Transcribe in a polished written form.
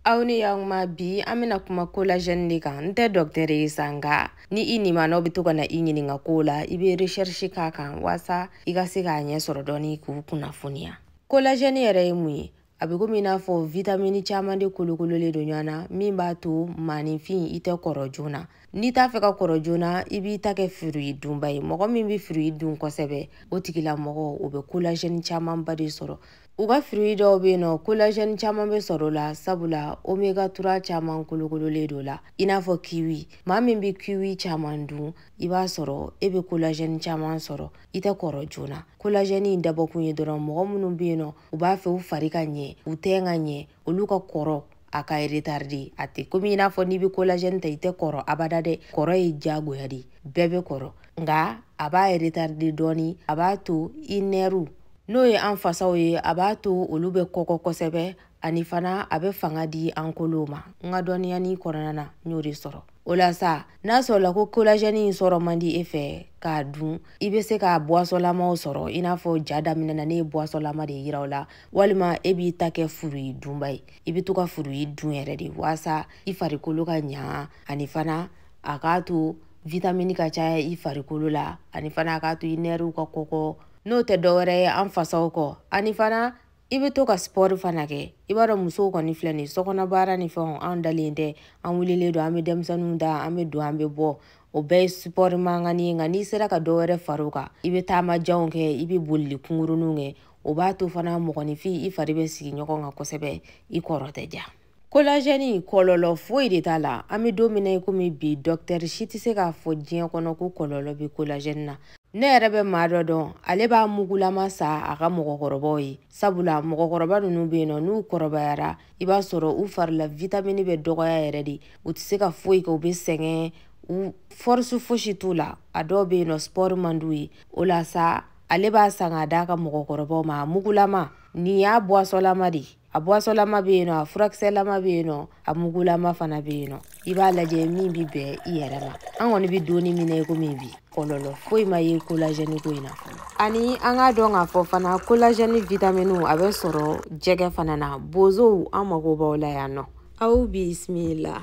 Aw ni y'an bi an bɛna kuma collagène de kan. N tɛ docteur ye sa, nka ni i nimanaw bɛ to ka na i ɲininka ko la, i bɛ recherche k'a kan walasa i ka se k'a ɲɛ sɔrɔ dɔɔni k'u kunnafoniya. Collagène yɛrɛ ye mun ye? A bɛ komi i n'a fɔ vitamini caman de kolokololen don ɲɔgɔn na min b'a to maaninfin i tɛ kɔrɔ joona. N'i t'a fɛ ka kɔrɔ joona, i b'i ta kɛ fruit dunba ye. Mɔgɔ min bɛ fruit dun kosɛbɛ, o tigilamɔgɔ o bɛ collagène camanba de sɔrɔ. U ka fruit dɔw bɛ yen nɔ, collagène caman bɛ sɔrɔ o la, sabula oméga 3 caman kolokololen don la, i n'a fɔ kiwi. Maa min bɛ kiwi caman dun, i b'a sɔrɔ e bɛ collagène caman sɔrɔ, i tɛ kɔrɔ joona. Collagène in dabɔkun ye dɔrɔn mɔgɔ minnu bɛ yen nɔ, u b'a fɛ u fari ka ɲɛ, u tɛn ka ɲɛ, olu ka kɔrɔ a ka retarder. A tɛ komi i n'a fɔ n'i bɛ collagène ta i tɛ kɔrɔ abada dɛ. Kɔrɔ ye diyagoya de, bɛɛ bɛ kɔrɔ, nka a b'a retarder dɔɔni. A b'a to i nɛriw, n'o ye an fasaw ye, a b'a to olu bɛ kɔkɔ kosɛbɛ, ani fana a bɛ fanga di an kolow ma. N ka dɔnniya ni kɔnɔna na, n y'o de sɔrɔ. O la sa, n'a sɔrɔla ko collagène in sɔrɔ man di e fɛ k'a dun, i bɛ se k'a boisson-lamaw sɔrɔ, i n'a fɔ ja daminɛ na ne ye boisson-lama de yira o la, walima e b'i ta kɛ fruit dunba ye. I bɛ to ka fruit dun yɛrɛ de walasa i farikolo ka ɲa, ani fana a k'a to vitamini ka caya i farikolo la, ani fana a k'a to i nɛriw ka kɔkɔ. N'o tɛ dɔwɛrɛ ye an fasaw kɔ. Ani fana i bɛ to ka sport fana kɛ. I b'a dɔn musow kɔni filɛ nin ye, sokɔnɔ baara ni fɛnw, an dalen tɛ, an wulilen don, an bɛ denmisɛnninw da, an bɛ don, an bɛ bɔ, o bɛɛ ye sport mankanni ye. Nka n'i sera ka dɔ wɛrɛ far'o kan, i bɛ taama janw kɛ, i bɛ bolili kunkuruninw kɛ, o b'a to fana mɔgɔninfin i fari bɛ sigi ɲɔgɔn kan kosɛbɛ, i kɔrɔ tɛ ja. Collagène kɔlɔlɔ foyi de t'a la. An bɛ don min na i komi bi, docteur si tɛ se k'a fɔ diɲɛ kɔnɔ ko kɔlɔlɔ bɛ collagène na. Ne yɛrɛ bɛ maa dɔ dɔn, ale b'a mugulama sa a ka mɔgɔkɔrɔbaw ye, sabula mɔgɔkɔrɔba ninnu bɛ yen nɔ, n'u kɔrɔbayara, i b'a sɔrɔ u farila vitamini bɛ dɔgɔya yɛrɛ de, u tɛ se ka foyi kɛ, u bɛ sɛgɛn, u force fosi t'u la. A dɔw bɛ yen nɔ, sport man d'u ye. O la sa, ale b'a san k'a d'a ka mɔgɔkɔrɔbaw ma, a mugulama. Nin y'a boisson-lama de ye. A boisson-lama bɛ yen nɔ, a furakisɛlama bɛ yen nɔ, a mugulama fana bɛ yen nɔ. I b'a lajɛ min bɛ bɛn i yɛrɛ ma. An kɔni bɛ donni min na i komi bi, kɔlɔlɔ foyi ma ye collagène ko in na fɔlɔ. Ani an k'a dɔn k'a fɔ fana, collagène vitaminiw a bɛ sɔrɔ jɛgɛ fana na. Bozow, an mago b'aw la yan nɔ. Aw bisimila.